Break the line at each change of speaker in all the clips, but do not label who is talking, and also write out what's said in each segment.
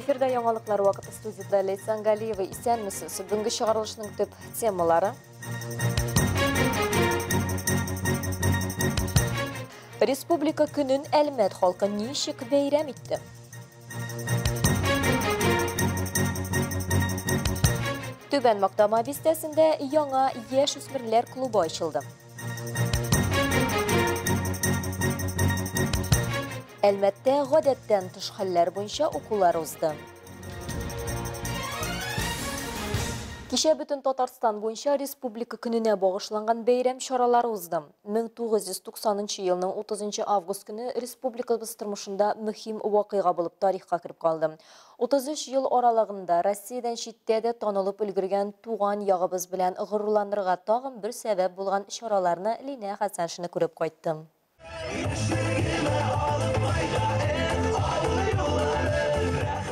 Эфирда яңалыклар вакыты, студияда Лейсан Галиева. Исәнмесез. Бүгенге чыгарылышның төп темалары. Республика көнен Әлмәт халкы ничек бәйрәм итте? Түбән Мактама бистәсендә яңа яшь үсмерләр клубы ачылды. Әлмәттә гадәттән тыш хәлләр буенча укулар узды. Кичә бөтен Татарстан буенча Республика көненә багышланган бәйрәм чаралары узды. 1990 елның 30 август көне республикабыз тормышында мөһим вакыйга булып тарихка кереп калды. 33 ел аралыгында Россиядән читтә дә танылып өлгергән туган ягыбыз белән горурланырга тагын бер сәбәп булган чараларны Линә Хәсәншина күреп кайтты.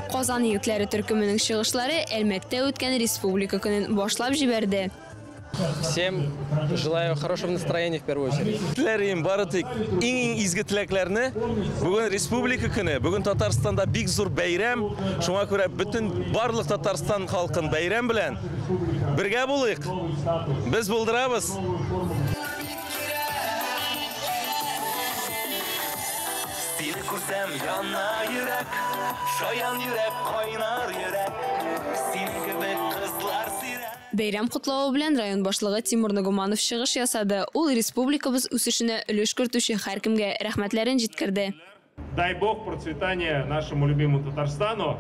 Казан егетләре төркеменең чыгышлары Әлмәттә үткән Республика көнен башлап җибәрде.
Всем желаю хорошего настроения в первую очередь.
Теләрем бары тик иң-иң изге теләкләрне. Бүген Республика көне, бүген Татарстанда бик зур бәйрәм. Шуңа күрә бөтен барлык Татарстан халкын бәйрәм белән бергә булыйк. Без булдырабыз.
Сине күрсәм яна йөрәк, шаян йөрәк, кайнар йөрәк. Синең кебек кызлар сирәк.
Бәйрәм котлавы белән район башлыгы Тимур Нагуманов чыгыш ясады. Ул республикабыз үсешенә өлеш кертүче һәркемгә рәхмәтләрен җиткерде.
Дай Бог процветания нашему любимому Татарстану,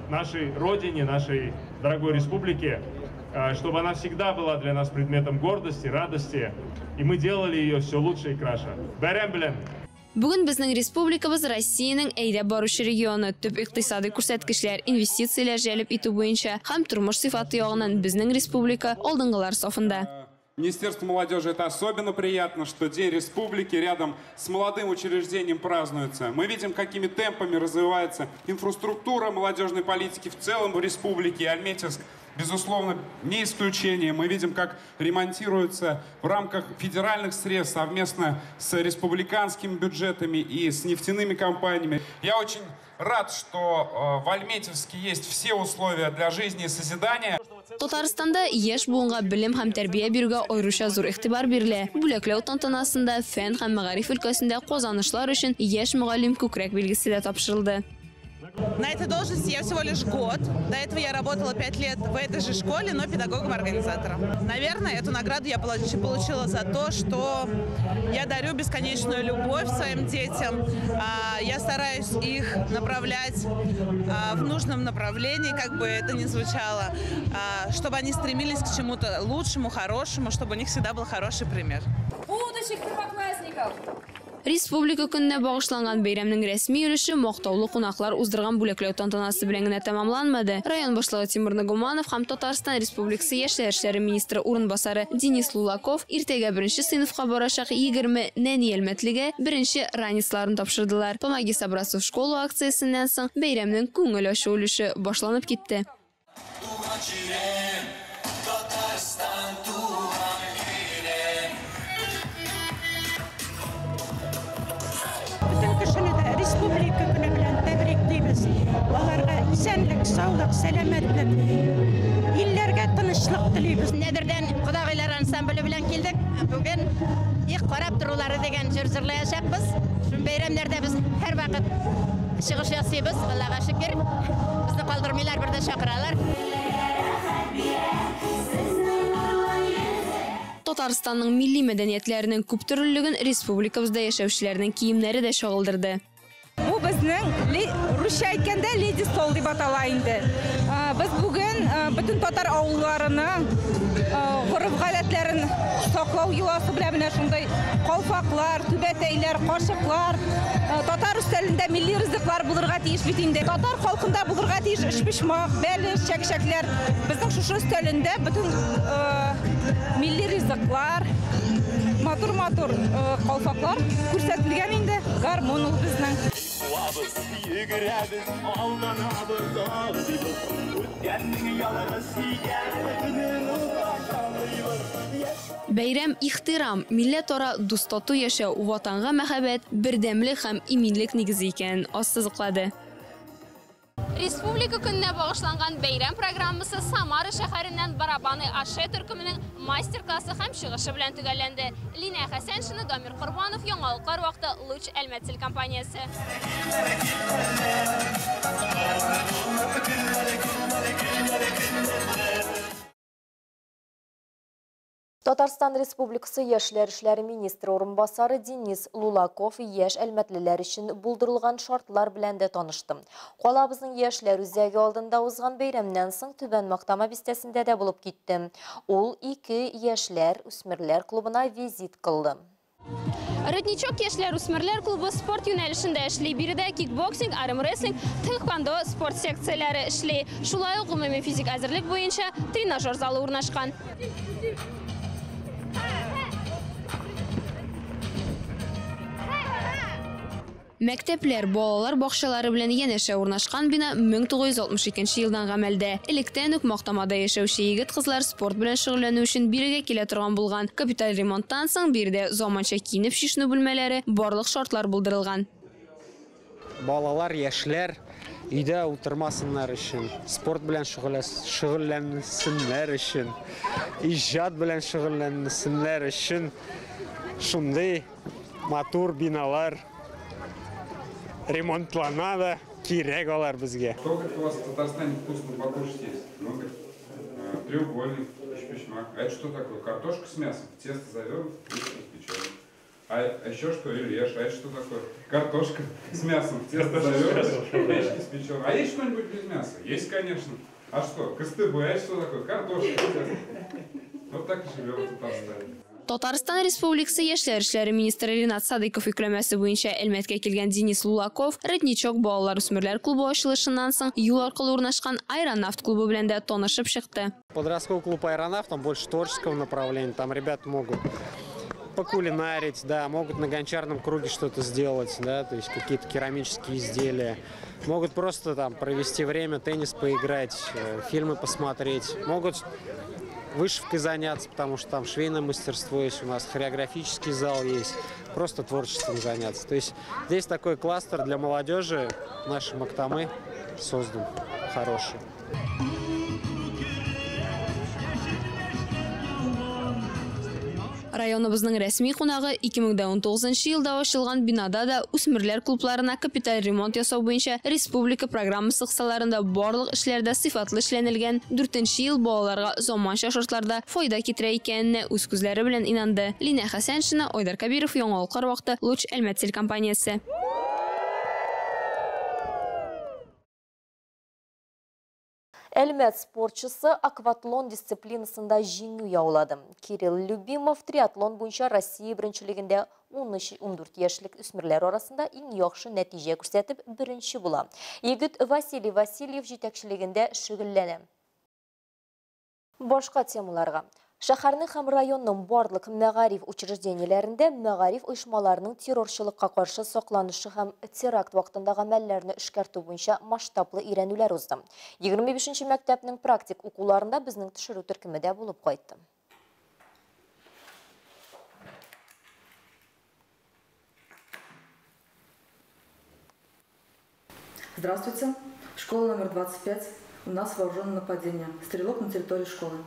нашей родине, нашей дорогой республике, чтобы она всегда была для нас предметом гордости, радости, и мы делали ее все лучше и краше. Бәйрәм белән!
Бүген безнең республикабыз Россиянең әйдәп баручы регионы, төп икътисадый күрсәткечләр, инвестицияләр җәлеп итү буенча һәм тормыш сыйфаты ягыннан безнең республика алдынгылар сафында.
Министерство молодежи это особенно приятно, что День республики рядом с молодым учреждением празднуется. Мы видим, какими темпами развивается инфраструктура молодежной политики в целом в республике. И Альметьевск, безусловно, не исключение. Мы видим, как ремонтируются в рамках федеральных средств совместно с республиканскими бюджетами и с нефтяными компаниями. Я очень рад, что в Альметьевске есть все условия для жизни и созидания.
Татарстанда яшь буынга белем һәм тәрбия бирүгә аеруча зур игътибар бирелә. Бүләкләү тантанасында фән һәм мәгариф өлкәсендә казанышлар өчен яшь мөгаллим күкрәк билгесе дә тапшырылды.
На этой должности я всего лишь год. До этого я работала 5 лет в этой же школе, но педагогом-организатором. Наверное, эту награду я получила за то, что я дарю бесконечную любовь своим детям. Я стараюсь их направлять в нужном направлении, как бы это ни звучало, чтобы они стремились к чему-то лучшему, хорошему, чтобы у них всегда был хороший пример.
Будущих первоклассников!
Республика көненә багышланган бәйрәмнең рәсми өлеше мактаулы кунаклар уздырган бүләкләү тантанасы белән генә тәмамланмады. Район башлыгы Тимур Нагуманов һәм Татарстан Республикасы яшьләр эшләре министры урынбасары Денис Лулаков иртәгә беренче сыйныфка барачак 20 нәни әлмәтлегә беренче ранецларын тапшырдылар. Помоги собраться в школу акциясеннән соң бәйрәмнең күңел ачу өлеше башланып китте.
Туган җирем, Татарстан, туган илем.
Бөтен кешене дә Республика көне белән тәбриклибез. Аларга исәнлек, саулык, сәламәтлек, илләргә тынычлык телибез.
Нәдердән кодагыйлар ансамбле белән килдек. Бүген их карап торулары дигән җыр җырлаячакбыз. Шул бәйрәмнәрдә без һәрвакыт чыгыш ясыйбыз, Аллага шөкер. Безне калдырмыйлар, бер дә чакыралар.
Татарстанның милли мәдәниятләренең күптөрлелеген республикабызда яшәүчеләрнең киемнәре дә чагылдырды.
Бу безнең русча әйткәндә леди стол дип атала инде. Без бүген бөтен татар авылларының гореф-гадәтләрен саклау йоласы белән менә шундый калфаклар, түбәтәйләр, кашыклар, татар өстәлендә милли ризыклар булырга тиеш бит инде. Татар халкында булырга тиеш өчпочмак, бәлеш, чәкчәкләр. Безнең шушы өстәлендә бөтен милли ризыклар, матур-матур калфаклар күрсәтелгән инде. Гармун ул безнең.
Куабыз, йөгерәбез, алданабыз, алдыйбыз. Үткәннең ялгыз икәнлеген онытмыйбыз.
Бәйрәм ихтирам, милләтара дус-тату яшәү, ватанга мәхәббәт, бердәмлек һәм иминлек нигезе икәнен ассызыклады. Республика көненә багышланган бәйрәм программасы Самара шәһәреннән Барабаны Аше төркеменең мастер-классы һәм чыгышы белән төгәлләнде. Линә Хәсәншина, Дамир Корбанов, Яңалыклар вакыты, Луч Әлмәт телекомпаниясе.
Татарстан Республикасы Яшьләр эшләре министры урынбасары Денис Лулаков яшь әлмәтлеләр өчен булдырылган шартлар белән дә танышты. Калабызның яшьләр үзәге алдында узган бәйрәмнән соң Түбән Мактама бистәсендә дә булып китте. Ул 2 яшьләр үсмерләр клубына визит кылды.
Родничок яшьләр үсмерләр клубы спорт юнәлешендә эшли. Биредә кикбоксинг, армрестлинг, тхэквондо спорт секцияләре эшли. Шулай ук гомуми физик әзерлек буенча тренажер залы урнашкан. Мәктәпләр, балалар бакчалары белән янәшә урнашкан бина 1962 елдан гамәлдә. Электән үк Мактамада яшәүче егет-кызлар спорт белән шөгыльләнү өчен бирегә килә торган булган. Капиталь ремонттан соң биредә заманча киенеп чишенү бүлмәләре, барлык шартлар булдырылган.
Балалар, яшьләр өйдә утырмасыннар өчен, спорт белән шөгыльләнсеннәр өчен, иҗат белән шөгыльләнсеннәр өчен шундый матур биналар ремонтлана да, кирәк алар безгә.
Что, говорит, у вас в Татарстане вкусно покушать есть? Ну, говорит, треугольник, эчпочмак. А это что такое? Картошка с мясом, в тесто завернут, печеный. А еще что? Релеш. А это что такое? Картошка с мясом, в тесто завернут, печки спеченый. А есть что-нибудь без мяса? Есть, конечно. А что? Кыстыбы. А это что такое? Картошка с мясом. Вот так и живем в Татарстане.
Татарстан Республикасы Яшьләр эшләре министры Ринат Садыков йөкләмәсе буенча Әлмәткә килгән Денис Лулаков Родничок балалар үсмерләр клубы ачылышыннан соң юл аркылы урнашкан Аэронавт клубы белән дә танышып чыкты.
Подростковый клуб Аэронавт, там больше творческого направления, там ребят могут покулинарить, да, могут на гончарном круге что-то сделать, да, то есть какие-то керамические изделия, могут просто там провести время, теннис поиграть, фильмы посмотреть, могут вышивкой заняться, потому что там швейное мастерство есть, у нас хореографический зал есть, просто творчеством заняться. То есть здесь такой кластер для молодежи нашей Мактамы создан хороший.
Районыбызның рәсми кунагы 2019 елда ачылган бинада да үсмерләр клубларына капиталь ремонт ясау буенча республика программасы кысаларында барлык эшләрдә сыйфатлы эшләнелгән 4 ел балаларга заманча шартларда файда китерә икәненә үз күзләре белән инанды. Линә Хәсәншина, Айдар Кабиров, Яңалыклар вакыты, Луч Әлмәт телекомпаниясе.
Әлмәт спортчысы акватлон дисциплинасында җиңү яулады. Кирилл Любимов триатлон буенча Россия беренчелегендә 13-14 яшьлек үсмерләр арасында иң яхшы нәтиҗә күрсәтеп беренче була. Егет Василий Васильев җитәкчелегендә шөгыльләнә. Башка темаларга. Шәһәрнең һәм районның барлык мәгариф учреждениеләрендә мәгариф оешмаларының террорчылыкка каршы сакланышы һәм теракт вакытында гамәлләрне эшкәртү буенча масштаблы өйрәнүләр узды. 25 мәктәпнең практик укуларында безнең төшерү төркеме дә булып кайтты.
Здравствуйте. Школа номер 25. У нас вооруженное нападение. Стрелок на территории школы.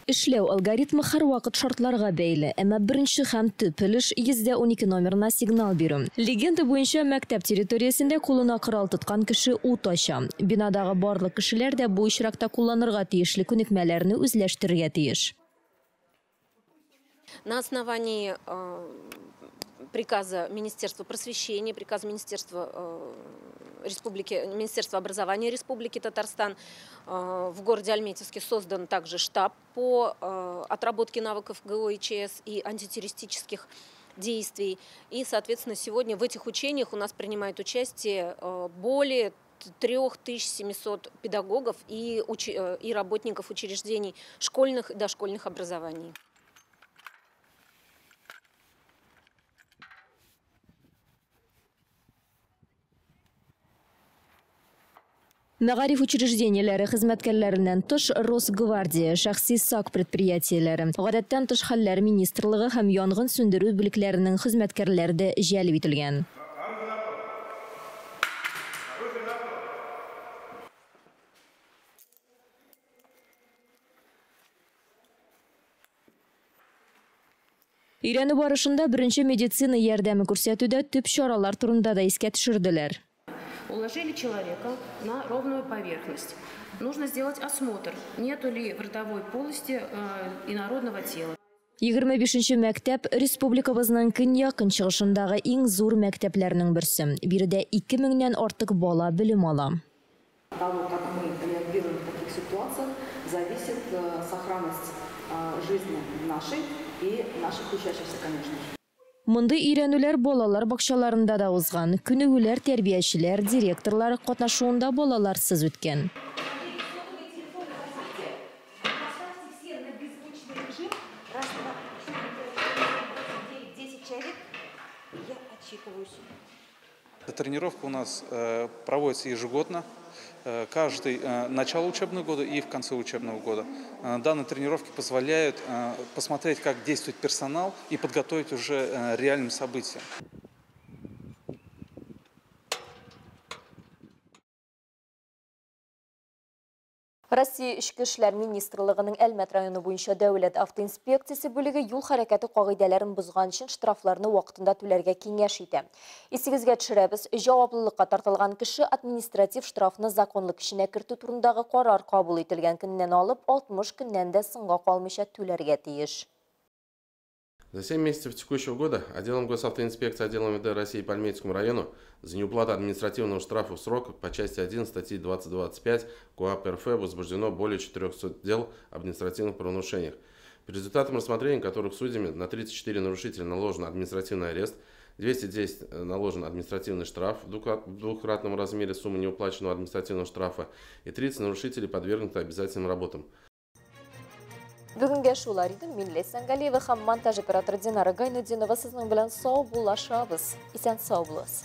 Эшләү алгоритмы һәрвакыт шартларга бәйле, әмма беренче һәм төп өлеш 112 номерына сигнал бирү. Легенда буенча мәктәп территориясендә кулына корал тоткан кеше ут ача. Бинадагы барлык кешеләр дә бу очракта кулланырга тиешле күнекмәләрне үзләштерергә тиеш.
На основании приказа Министерства просвещения, приказа Министерства Республики, Министерства образования Республики Татарстан в городе Альметьевске создан также штаб по отработке навыков ГО и ЧС и антитеррористических действий. И, соответственно, сегодня в этих учениях у нас принимает участие более 3700 педагогов и работников учреждений школьных и дошкольных образований.
Мәгариф учреждениеләре хезмәткәрләреннән тыш Росгвардия, шәхси САК предприятиеләре, гадәттән тыш хәлләр министрлыгы һәм янгын сүндерү бүлекләренең хезмәткәрләре дә җәлеп ителгән. Өйрәнү барышында беренче медицина ярдәме күрсәтүдә төп чаралар турында да искә төшерделәр.
Уложили человека на ровную поверхность. Нужно сделать осмотр, нету ли в ротовой полости инородного тела.
25 мәктәп республикабызның көньяк-көнчыгышындагы иң зур мәктәпләрнең берсе. Биредә 2000-нән артык бала белем ала.
Того, как мы реагируем в таких ситуациях, зависит сохранность жизни нашей и наших учащихся, конечно же.
Мондый өйрәнүләр балалар бакчаларында да узган. Күнегүләр тәрбиячеләр, директорлар катнашуында балаларсыз үткән.
Тренировка у нас проводится ежегодно, каждый начало учебного года и в конце учебного года. Данные тренировки позволяют посмотреть, как действует персонал и подготовить уже реальным событиям.
Россия Эчке эшләр министрлыгының Әлмәт районы буенча дәүләт автоинспекциясе бүлеге юл хәрәкәте кагыйдәләрен бозган өчен штрафларны вакытында түләргә киңәш итә. Исегезгә төшерәбез, җаваплылыкка тартылган кеше административ штрафны законлы көченә кертү турындагы карар кабул ителгән көннән алып 60 көннән дә соңга калмыйча түләргә тиеш.
За 7 месяцев текущего года отделом госавтоинспекции отдела МВД России по Альметьевскому району за неуплату административного штрафа в срок по части 1 статьи 2025 КоАП РФ возбуждено более 400 дел об административных правонарушениях. По результатам рассмотрения которых судьями на 34 нарушителя наложен административный арест, 210 наложен административный штраф в двукратном размере суммы неуплаченного административного штрафа и 30 нарушителей подвергнуты обязательным работам.
Бүгенгә шулар иде. Мин Ләйсән Галиева һәм монтаж операторы Динара Гайнутдинова сезнең белән сау булашабыз. Исән сау булыгыз.